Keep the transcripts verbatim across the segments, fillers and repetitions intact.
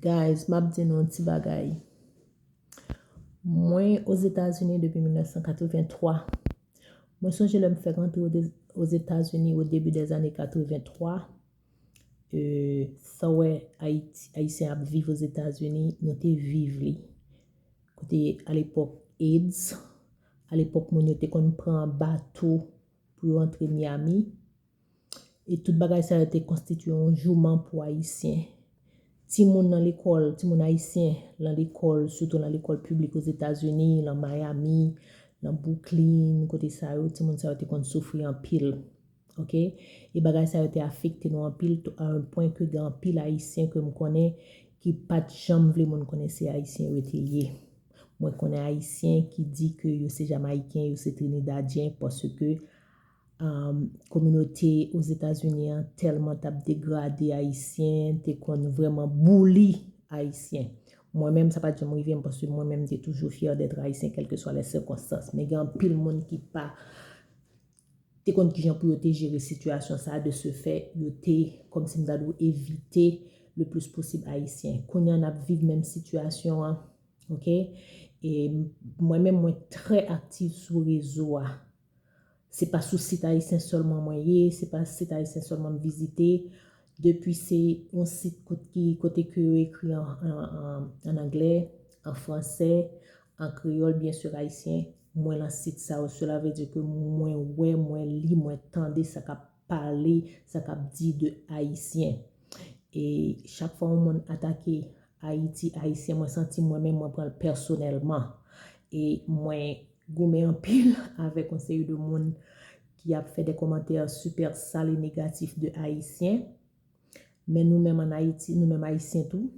Guys, m ap di nou yon ti bagay. Mwen Ozetazini depi mil nèf san katrevenntwa. Mwen sonje lè m fèk antre Ozetazini o debi dèzane katrevenntwa. Sa w wè Ayiti, Ayisyen ap viv Ozetazini, nou te viv li. Kote alepòk AIDS, alepòk moun yo te konn pran bato pou yo antre Miami. E tout bagay sa yo te konstitiye yon jouman pou Ayisyen. Timoun nan lekòl, timoun ayisyen nan lekòl, sitou nan lekòl piblik Ozetazini, nan Miami, nan Brooklyn, kote sa yo, timoun sa yo te konn soufri anpil. Oke? E bagay sa yo te afekte nou anpil, to- a yon pwen ke gen anpil Ayisyen ke m konnen ki pa t janm vle moun konnen se Ayisyen yo te ye. Mwen konnen Ayisyen ki di ke yo se Jamayiken, yo se Trinidadyen, paske kominote Ozetazini an tèlman t ap degrade Ayisyen, te konn vrèman bouli Ayisyen. Mwen menm, sa pa t janm rive m, paske mwen menm, m te toujou fyè d'être Ayisyen, kèlkeswa les circonstances. Men gen anpil moun ki pa te konn kijan pou yo te jere sitiyasyon sa a, de ce fait, yo te, kòmsi m ta di w, evite le plus posib Ayisyen. Kounye a n ap viv menm sitiyasyon an, oke? E mwen menm, mwen trè aktif sou rezo a. Se pa sou sit ayisyen sèlman mwen ye, se pa sit ayisyen sèlman m vizite. Depi se yon sit kot ki, kote ke yo ekri an, an, an, an anglè, an fransè, an kreyòl, byen si ayisyen, mwen lan sit sa yo. Cela veut dire ke mwen wè, mwen li, mwen tande sa k ap pale, sa k ap di de Ayisyen. E chak fwa yon moun atake Ayiti, Ayisyen, mwen santi mwen menm, mwen pran l pèsonèlman. E mwen goumen anpil avèk yon seri de moun ki ap fè de kòmantè super sal e negatif de Ayisyen. Men nou menm ann Ayiti, nou menm Ayisyen tou,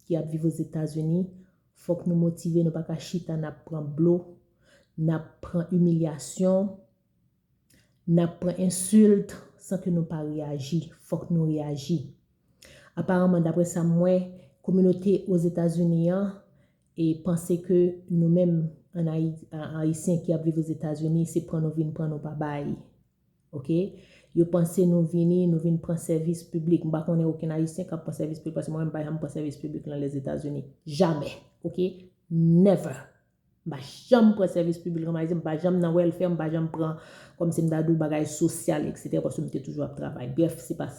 ki ap viv Ozetazini, fòk nou motive, nou pa ka chita n ap pran blo, n ap pran imilyasyon, n ap pran ensilt san ke nou pa reyaji. Fòk nou reyaji. Aparaman, daprè sa m wè, kominote Ozetazini an e panse ke nou menm an Ayi-, a- Ayisyen ki ap viv Ozetazini, se pran nou vin pran nou pa bay. Oke? Yo panse nou vini, nou vin pran sèvis piblik. M pa konnen okenn Ayisyen k ap pran sèvis piblik, paske mwen menm m pa janm pran sèvis piblik nan Lèzetazini. Jamè. Oke? Never. M pa janm pran sèvis piblik an Ayiti, m pa janm nan welfare, m pa janm pran, kòmsi m ta di w, bagay sosyal, etsetera, paske m te toujou ap travay. Brèf, se pa,